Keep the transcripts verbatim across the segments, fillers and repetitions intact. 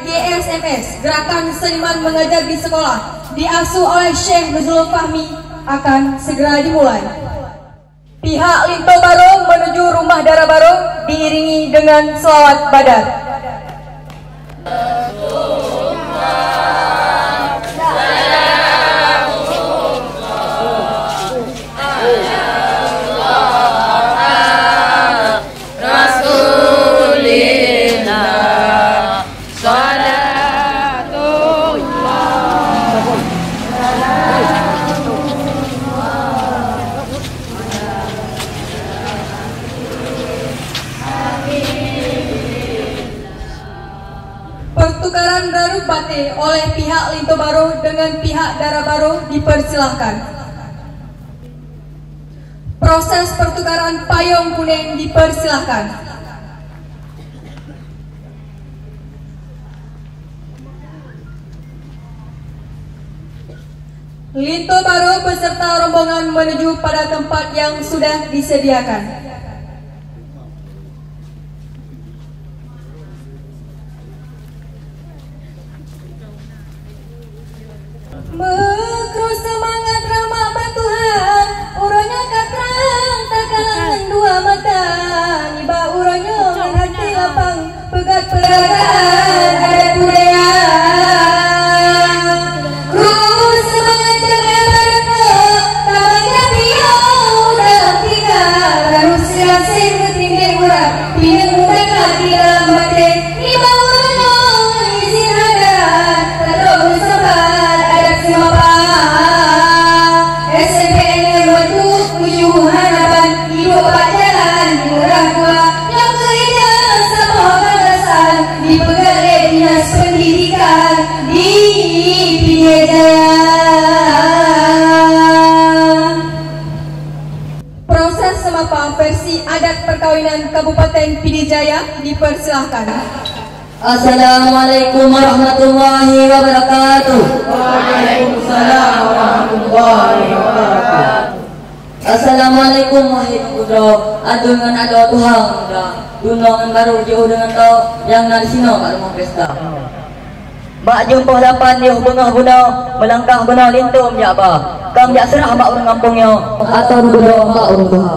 G S M S, Gerakan Seniman Mengajar di Sekolah, diasuh oleh Syekh Nuzul Fahmi, akan segera dimulai. Pihak linto barô menuju rumah dara barô diiringi dengan selawat badar. Pertukaran rarup baté oleh pihak linto barô dengan pihak dara barô dipersilahkan. Proses pertukaran payong kunéng dipersilahkan. Linto barô beserta rombongan menuju pada tempat yang sudah disediakan. Meukroe seumangat rahmat bak Tuhan, uroe nyoe ka trang takalon ngon dua mata. Nibak uroe nyoe ngon hati lapang, peugah peuragaan adat budaya. Meukroe seumangat jaga beureukah, tabang japiôh dalam tiga. Rarup silasem meutinggai urat, pineuk muda ka di dalam batée. Nibak uroe nyoe izin adat, tatrok meusapat adat seumapa. S M P N ngon Watu meunyoe hana ban, hidup bak jalan murah dua. Nyang keuh ija saboh gagasan, dipeugah lé Dinas Pendidikan di Pidie Jaya. Proses seumapa versi adat perkawinan Kabupaten Pidie Jaya dipersilahkan. Assalamualaikum warahmatullahi wabarakatuh. Waalaikumsalam warahmatullahi wabarakatuh. Assalamualaikum wahai Teungku Droe, adoe ngon adoe tuha muda, bunoe ngon barô jiôh deungon toe nyang na disinoe bak rumoh pesta. Bak jeuem poh lapan yoh beungoh bunoe, meulangkah bunoe linto meujak ba. Ka meujak seurah bak ureuëng gampông nyoe, atau geudoe bak ureuëng tuha.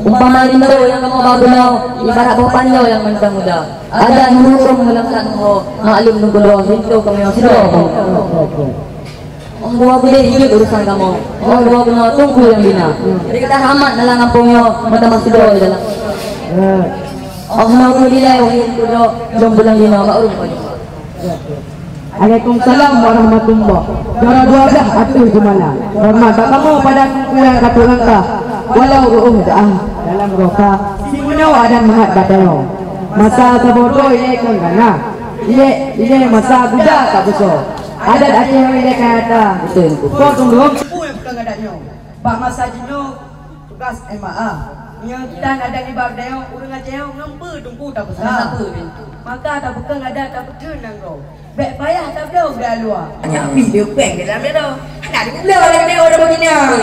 Umpama linto nyang kamoe ba bunoe, ibarat boh panjoe nyang mantong muda. Adat huköm meulaksana ho, maklum Teungku Droe, linto kamoe sidroe. Oh dua beudeh jeuet urusan kamoe. Oh dua bunoe Teungku nyang bina. Jadi gata horeumat dalam gampông nyoe, meutamah sidroe di dalam. Oh na keu dilèe wahé Teungku Droe, lôn pulang linoe bak ureueng nyoe. Waalaikumsalam warahmatullah. Juara dua belas ateueh jeumala. Horeumat bak kamoe pada Teungku nyang ka trôk langkah. Walau reuôh deu'ah dalam roh ka. Simeunyoe adat mangat bak tanyoe. Masa saboh droe ilèe kon ka na. Ilèe, ilèe masa guda ka beusoe. Adat Aceh ilèe ka nyata. Beutôi, Teungku. Kon Teungku. Peue nyang peugah adat nyoe? Bak masa jinoe tugas M A A. Nyoe tan adat nibak tanyoe ureueng Aceh nyoe ngon peue Teungku tapeusa. Maka tapeukong adat tapeutheun nanggroe. Bèk payah tabloe bak luwa. Nyan pih leupeng dalam dada. Hana dibloe oleh tanyoe ureueng Aceh nyoe.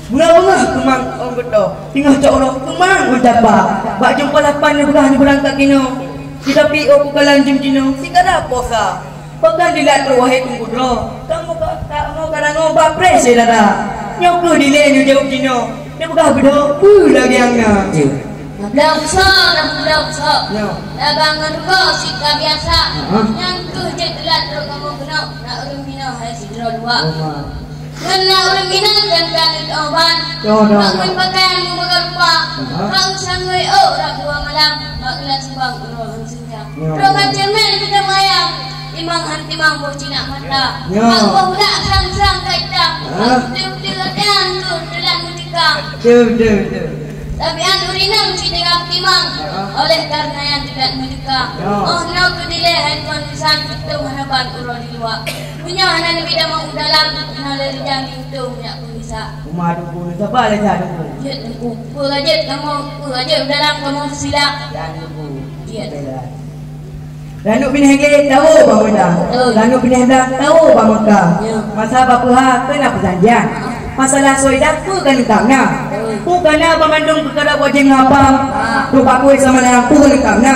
Beungoh-beungoh keumang ôn geuto, teungoh cok uroe keumang ôn tapa. Bak jeuem poh lapan neupeugah neubeurangkat keunoe. Sitapi ôn kukalan jeuem jinoe, sikada posa. Pakon dilat trôk wahé Teungku Droe? Kamoe ka, kamoe ka rangoe bak preh syedara. Nyoe keuh dilèe neujaweueb jinoe. Neupeugah beudôh peue lagèe nyang na. Nabla busa, nabla busa. Nyoe. Tabang ngon rugoe sit ka biasa. Heeh. Nyan keuh jeuet teulat trôk kamoe keunoe. Na ureueng minoe hai sidroe luwa. Oh, ma. Ngon na ureueng minoe kan ka neuteuoh ban. Nyoe, nyoe. Bak ngon pakaian meubagoe rupa. Heeh. Bak usang wéh ôk rab dua malam. Bak geulat subang uroe han seutia. Nyoe. Trôk ban ceumén mita mayang. Timang han timang boh jinak mata. Nyoe. Bak boh ulak sang-sang ka itam. Heeh. Bak uteue-uteue atian keuh teulat meutika. Beutôi, beutôi, beutôi. Tapi an ureueng inong cit tinggai timang. Heeh. Oleh kareuna nyan teulat meutika. Nyoe. Oh noe keu dilèe hai tuan insan, beutôi hana ban uroe di luwa. Meunyoe hana neubi damong u dalam, hana lé rijang linto meujak peugisa. Uma Teungku, sapa lé sa Teungku? Jeuet Teungku. Peue ka jeuet kamoe, peue ka jeuet u dalam kamoe meusilak. Jan Teungku. Jeuet. Ranup binéh glé tawoe bak Meudah. Beutôi. Ranup binéh blang tawoe bak Mekah. Ya. Masa bak peuha keu na peujanjian. Masalah soe idang peue ka leungkap na. Beutôi. Peue ka na banmandum peukara buet jih ngon apam. Ah. Trôk bak kue sama dengan peue leungkap na.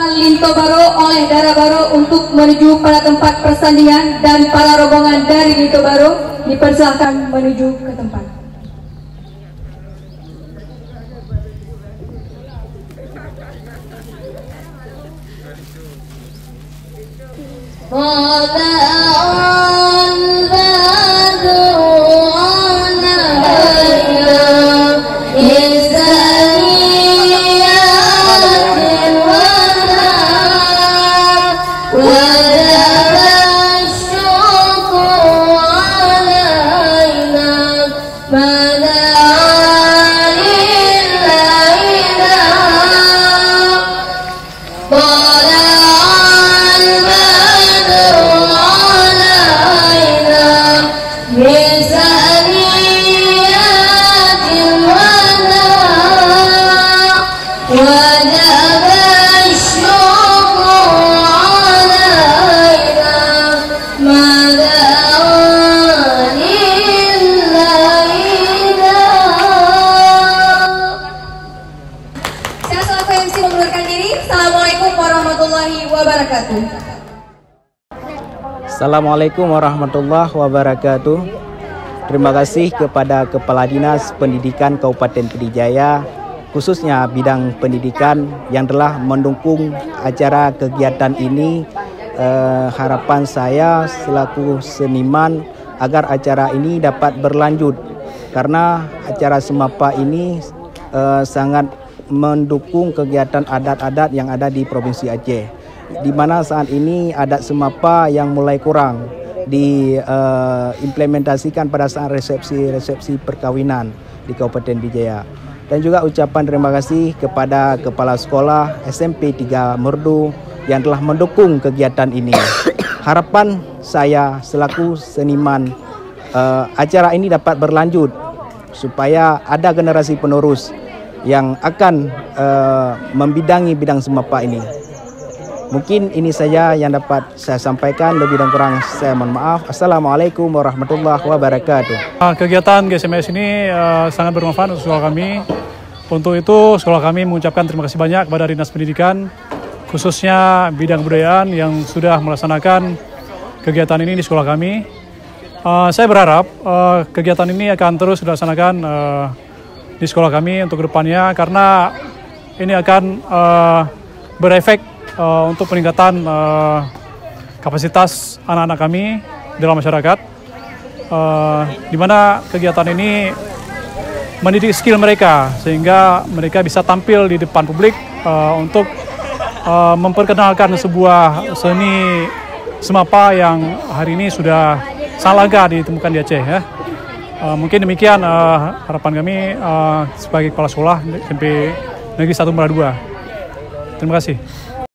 Linto Baro oleh Dara Baro untuk menuju pada tempat persandingan dan para rombongan dari Linto Baro dipersilahkan menuju ke tempat. Saya selaku M C mengundurkan diri. Assalamualaikum warahmatullahi wabarakatuh. Assalamualaikum warahmatullahi wabarakatuh. Terima kasih kepada Kepala Dinas Pendidikan Kabupaten Pidie Jaya, khususnya bidang pendidikan yang telah mendukung acara kegiatan ini. Eh, harapan saya selaku seniman agar acara ini dapat berlanjut, karena acara semapa ini eh, sangat mendukung kegiatan adat-adat yang ada di Provinsi Aceh, di mana saat ini adat semapa yang mulai kurang diimplementasikan pada saat resepsi-resepsi perkawinan di Kabupaten Pidie Jaya. Dan juga ucapan terima kasih kepada Kepala Sekolah S M P tiga Merdu yang telah mendukung kegiatan ini. Harapan saya selaku seniman, eh, acara ini dapat berlanjut supaya ada generasi penerus yang akan eh, membidangi bidang semapa ini. Mungkin ini saja yang dapat saya sampaikan, lebih dan kurang saya mohon maaf. Assalamualaikum warahmatullahi wabarakatuh. Ah, kegiatan G S M S ini eh, sangat bermanfaat untuk sekolah kami. Untuk itu, sekolah kami mengucapkan terima kasih banyak kepada Dinas Pendidikan, khususnya bidang kebudayaan yang sudah melaksanakan kegiatan ini di sekolah kami. Eh, saya berharap eh, kegiatan ini akan terus dilaksanakan eh, di sekolah kami untuk kedepannya, karena ini akan eh, berefek eh, untuk peningkatan eh, kapasitas anak-anak kami dalam masyarakat, eh, di mana kegiatan ini mendidik skill mereka sehingga mereka bisa tampil di depan publik eh, untuk eh, memperkenalkan sebuah seni semapa yang hari ini sudah sangat langka ditemukan di Aceh, ya. Eh, mungkin demikian eh, harapan kami eh, sebagai kepala sekolah S M P Negeri satu Merak dua. Terima kasih.